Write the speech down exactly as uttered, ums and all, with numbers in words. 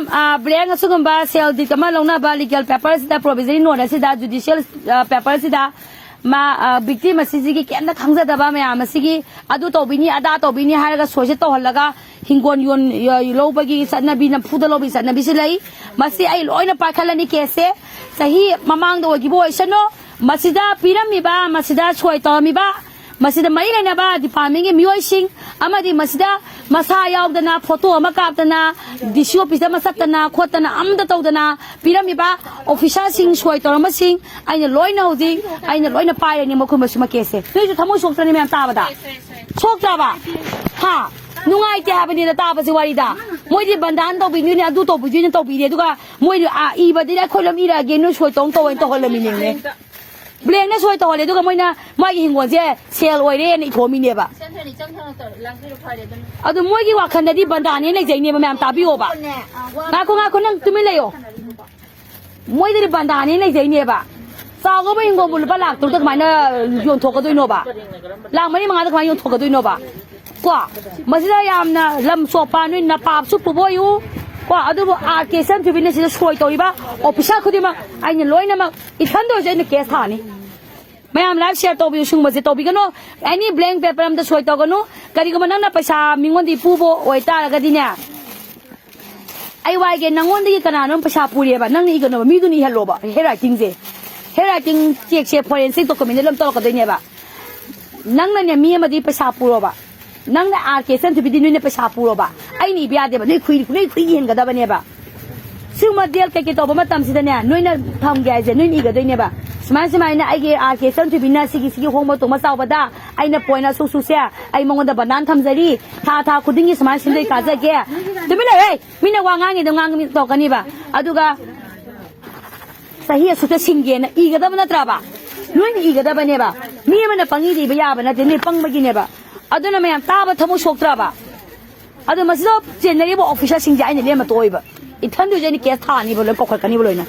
ꯕ꯭ꯂꯦꯡ ꯑꯁꯤꯒꯨꯝꯕ ꯁꯦꯜ ꯗꯤꯠ ꯑꯃ ꯂꯧꯅꯕ ꯂꯤꯒꯦꯜ ꯄꯦꯄꯔꯁꯤꯗ, ꯄ꯭ꯔꯣꯕꯤꯖꯅꯔꯤ ꯅꯣꯠ ꯑꯁꯤꯗ, ꯖꯨꯗꯤꯁꯤꯌꯦꯜ ꯄꯦꯄꯔꯁꯤꯗ, ꯃꯥ ꯕꯤꯛꯇꯤꯝ ꯑꯁꯤꯁꯤꯒꯤ ꯀꯩꯝꯇ ꯈꯪꯖꯗꯕ ꯃꯌꯥꯝ ꯑꯁꯤꯒꯤ ꯑꯗꯨ ꯇꯧꯕꯤꯅꯤ ꯑꯗꯥ ꯇꯧꯕꯤꯅꯤ ꯍꯥꯏꯔꯒ ꯁꯣꯏꯁꯦ ꯇꯧꯍꯜꯂꯒ ꯍꯤꯡꯒꯣꯜ ꯌꯣꯟ ꯂꯧꯕꯒꯤ ꯆꯠꯅꯕꯤ, ꯅꯝꯐꯨꯗ ꯂꯧꯕꯒꯤ ꯆꯠꯅꯕꯤꯁꯤ ꯂꯩ꯫ ꯃꯁꯤ ꯑꯩ ꯂꯣꯏꯅ ꯄꯥꯏꯈꯠꯂꯅꯤ ꯀꯦꯁꯁꯦ꯫ ꯆꯍꯤ ꯃꯃꯥꯡꯗ ꯑꯣꯏꯈꯤꯕ ꯑꯣꯏꯁꯅꯨ, ꯃꯁꯤꯗ ꯄꯤꯔꯝꯃꯤꯕ, ꯃꯁꯤꯗ ꯁꯣꯏ ꯇꯧꯔꯝꯃꯤꯕ, ꯃꯁꯤꯗ ꯃꯔꯤ ꯂꯩꯅꯕ ꯗꯤꯄꯥꯔꯠꯃꯦꯟꯒꯤ ꯃꯤꯑꯣꯏꯁꯤꯡ ꯑꯃꯗꯤ ꯃꯁꯤꯗ ꯃꯁꯥ ꯌꯥꯎꯗꯅ ꯐꯣꯇꯣ ꯑꯃ ꯀꯥꯞꯇꯅ, ꯗꯤ ꯁꯤ ꯑꯣꯐꯤꯁꯇ ꯑꯃ ꯆꯠꯇꯅ ꯈꯣꯠꯇꯅ ꯑꯝꯇ ꯇꯧꯗꯅ ꯄꯤꯔꯝꯃꯤꯕ ꯑꯣꯐꯤꯁꯥꯔꯁꯤꯡ, ꯁꯣꯏ ꯇꯧꯔꯝꯕꯁꯤꯡ ꯑꯩꯅ ꯂꯣꯏꯅ ꯍꯧꯖꯤꯛ, ꯑꯩꯅ ꯂꯣꯏꯅ ꯄꯥꯏꯔꯅꯤ ꯃꯈꯣꯏ ꯃꯁꯤꯃ ꯀꯦꯁꯁꯦ꯫ ꯅꯣꯏꯁꯨ ꯊꯃꯣꯏ ꯁꯣꯛꯇ꯭ꯔꯅꯤ ꯃꯌꯥꯝ ꯇꯥꯕꯗ? ꯁꯣꯛꯇ꯭ꯔꯕ? ꯍꯥ? ꯅꯨꯡꯉꯥꯏꯇꯦ ꯍꯥꯏꯕꯅꯤꯗ ꯇꯥꯕꯁꯦ ꯋꯥꯔꯤꯗ꯫ ꯃꯣꯏꯗꯤ ꯕꯟꯗꯥꯟ ꯇꯧꯕꯤꯗꯣꯏꯅꯤ, ꯑꯗꯨ ꯇꯧꯕꯤꯗꯣꯏꯅꯤ ꯇꯧꯕꯤꯔꯦ, ꯑꯗꯨꯒ ꯃꯣꯏꯗꯤ, ꯑꯥ, ꯏꯕꯗꯤ ꯑꯩꯈꯣꯏ ꯂꯣꯏ ꯏꯔꯛꯑꯒꯦ, ꯅꯣꯏ ꯁꯣꯏ ꯇꯧ ꯇꯧꯑꯣꯅ ꯇꯧꯍꯜꯂꯝꯃꯤꯅꯦ꯫ ꯕ꯭ꯂꯦꯡꯅ ꯁꯣꯏ ꯇꯧꯍꯜꯂꯦ, ꯑꯗꯨꯒ ꯃꯣꯏꯅ ꯃꯥꯒꯤ ꯍꯤꯡꯒꯣꯜꯁꯦ ꯁꯦꯜ ꯑꯣꯏꯔꯦꯅ ꯏꯊꯣꯛꯑꯝꯃꯤꯅꯦꯕ꯫ ꯑꯗꯨ ꯃꯣꯏꯒꯤ ꯋꯥꯈꯜꯗꯗꯤ ꯕꯟꯗꯥꯟꯅꯦꯅ ꯂꯩꯖꯩꯅꯦꯕ, ꯃꯌꯥꯝ ꯇꯥꯕꯤꯌꯣꯕ꯫ ꯉꯥꯏꯈꯣ, ꯉꯥꯏꯈꯣ, ꯅꯪ ꯇꯨꯃꯤꯟ ꯂꯩꯌꯣ꯫ ꯃꯣꯏꯗꯗꯤ ꯕꯟꯗꯥꯅꯦꯅ ꯂꯩꯖꯩꯅꯦꯕ꯫ ꯆꯥꯎꯈ꯭ꯔꯕ ꯍꯤꯡꯒꯣꯜꯕꯨ ꯂꯨꯄꯥ ꯂꯥꯛ ꯇꯔꯨꯛꯇ ꯀꯃꯥꯏꯅ ꯌꯣꯟꯊꯣꯛꯀꯗꯣꯏꯅꯣꯕ? ꯂꯥꯛ ꯃꯔꯤ ꯃꯉꯥꯗ ꯀꯃꯥꯏꯅ ꯌꯣꯟꯊꯣꯛꯀꯗꯣꯏꯅꯣꯕ? ꯀꯣ, ꯃꯁꯤꯗ ꯌꯥꯝꯅ ꯂꯝ ꯆꯣꯞꯄ, ꯅꯣꯏ ꯅꯄꯥꯞꯁꯨ ꯄꯨꯕ ꯑꯣꯏꯌꯨ꯫ ꯀꯣ, ꯑꯗꯨꯕꯨ ꯑꯥꯔ ꯀꯦ ꯏꯆꯟꯊꯣꯏꯕꯤꯅ ꯁꯤꯗ ꯁꯣꯏ ꯇꯧꯔꯤꯕ ꯑꯣꯐꯤꯁꯥꯔ ꯈꯨꯗꯤꯡꯃꯛ ꯑꯩꯅ ꯂꯣꯏꯅꯃꯛ ꯏꯊꯟꯗ ꯑꯣꯏꯔꯁꯨ ꯑꯩꯅ ꯀꯦꯁ ꯊꯥꯅꯤ꯫ ꯃꯌꯥꯝ ꯂꯥꯏꯚ ꯁꯤꯌꯔ ꯇꯧꯕꯤꯌꯨ, ꯁꯤꯒꯨꯝꯕꯁꯦ ꯇꯧꯕꯤꯒꯅꯨ꯫ ꯑꯦꯅꯤ ꯕ꯭ꯂꯦꯡ ꯄꯦꯄꯔ ꯑꯝꯗ ꯁꯣꯏ ꯇꯧꯒꯅꯨ꯫ ꯀꯔꯤꯒꯨꯝꯕ ꯅꯪꯅ ꯄꯩꯁꯥ ꯃꯤꯉꯣꯟꯗꯒꯤ ꯄꯨꯕ ꯑꯣꯏꯇꯥꯔꯒꯗꯤꯅꯦ, ꯑꯩ ꯋꯥꯏꯒꯦ, ꯅꯪꯉꯣꯟꯗꯒꯤ ꯀꯅꯥꯅꯣꯝ ꯄꯩꯁꯥ ꯄꯨꯔꯦꯕ, ꯅꯪꯅ ꯏꯒꯅꯣꯕ, ꯃꯤꯗꯨꯅ ꯏꯍꯜꯂꯣꯕ꯫ ꯍꯦꯟ ꯔꯥꯏꯇꯤꯡꯁꯦ, ꯍꯦꯟ ꯔꯥꯏꯇꯤꯡ ꯆꯦꯛꯁꯦ ꯐꯣꯔꯦꯟꯁꯤꯛ ꯗꯣꯀꯨꯃꯦꯟꯗ ꯂꯣꯏ ꯇꯧꯔꯛꯀꯗꯣꯏꯅꯦꯕ꯫ ꯅꯪꯅꯅꯦ, ꯃꯤ ꯑꯃꯗꯤ ꯄꯩꯁꯥ ꯄꯨꯔꯣꯕ, ꯅꯪꯅ ꯑꯥꯔ ꯀꯦ ꯏꯆꯟꯊꯣꯏꯕꯤꯗꯤ ꯅꯣꯏꯅ ꯄꯩꯁꯥ ꯄꯨꯔꯣꯕ, ꯑꯩꯅ ꯏꯕ ꯌꯥꯗꯦꯕ, ꯅꯣꯏ ꯈꯨꯏ, ꯅꯣꯏ ꯈꯨꯏ ꯏꯍꯟꯒꯗꯕꯅꯦꯕ꯫ ꯁꯤꯒꯨꯝꯕ ꯗꯦꯜ ꯀꯩꯀꯩ ꯇꯧꯕ ꯃꯇꯝꯁꯤꯗꯅꯦ, ꯅꯣꯏꯅ ꯊꯝꯒꯦ ꯍꯥꯏꯁꯦ ꯅꯣꯏꯅ ꯏꯒꯗꯣꯏꯅꯦꯕ꯫ ꯁꯨꯃꯥꯏ ꯁꯨꯃꯥꯏꯅ ꯑꯩꯒꯤ ꯑꯥꯔ ꯀꯦ ꯏꯆꯟꯊꯣꯏꯕꯤꯅ ꯁꯤꯒꯤ, ꯁꯤꯒꯤ ꯍꯣꯡꯕ ꯇꯣꯡꯕ ꯆꯥꯎꯕꯗ ꯑꯩꯅ ꯄꯣꯏꯟ ꯑꯁꯨꯛ ꯁꯨꯛꯁꯦ ꯑꯩ ꯃꯉꯣꯟꯗ ꯕꯟꯗꯥꯟ ꯊꯝꯖꯔꯤ, ꯊꯥ ꯊꯥ ꯈꯨꯗꯤꯡꯒꯤ ꯁꯨꯃꯥꯏꯅ ꯁꯤꯡꯗꯣꯏ ꯀꯥꯖꯒꯦ꯫ ꯇꯨꯃꯤꯟ ꯂꯩꯌꯨ, ꯍꯦ! ꯃꯤꯅ ꯋꯥ ꯉꯥꯡꯉꯤꯗꯣ ꯉꯥꯡꯉꯤ ꯇꯧꯔꯛꯀꯅꯤꯕ꯫ ꯑꯗꯨꯒ ꯆꯍꯤ ꯑꯁꯨꯛꯇ ꯁꯤꯡꯒꯦꯅ ꯏꯒꯗꯕ ꯅꯠꯇ꯭ꯔꯕ? ꯅꯣꯏꯅ ꯏꯒꯗꯕꯅꯦꯕ꯫ ꯃꯤ ꯑꯃꯅ ꯄꯪꯏꯗ ꯏꯕ ꯌꯥꯕ ꯅꯠꯇꯦ, ꯅꯣꯏ ꯄꯪꯕꯒꯤꯅꯦꯕ꯫ ꯑꯗꯨꯅ ꯃꯌꯥꯝ ꯇꯥꯕ ꯊꯃꯣꯏ ꯁꯣꯛꯇ꯭ꯔꯕ? ꯑꯗꯣ ꯃꯁꯤꯗ ꯆꯦꯟꯅꯔꯤꯕ ꯑꯣꯐꯤꯁꯥꯔꯁꯤꯡꯁꯦ ꯑꯩꯅ ꯂꯦꯝꯃ ꯇꯣꯛꯑꯣꯏꯕ꯫ ꯏꯊꯟꯗꯨꯁꯦ ꯑꯩꯅ ꯀꯦꯁ ꯊꯥꯅꯤꯕ, ꯂꯣꯏ ꯀꯧꯈꯠꯀꯅꯤꯕ ꯂꯣꯏꯅ꯫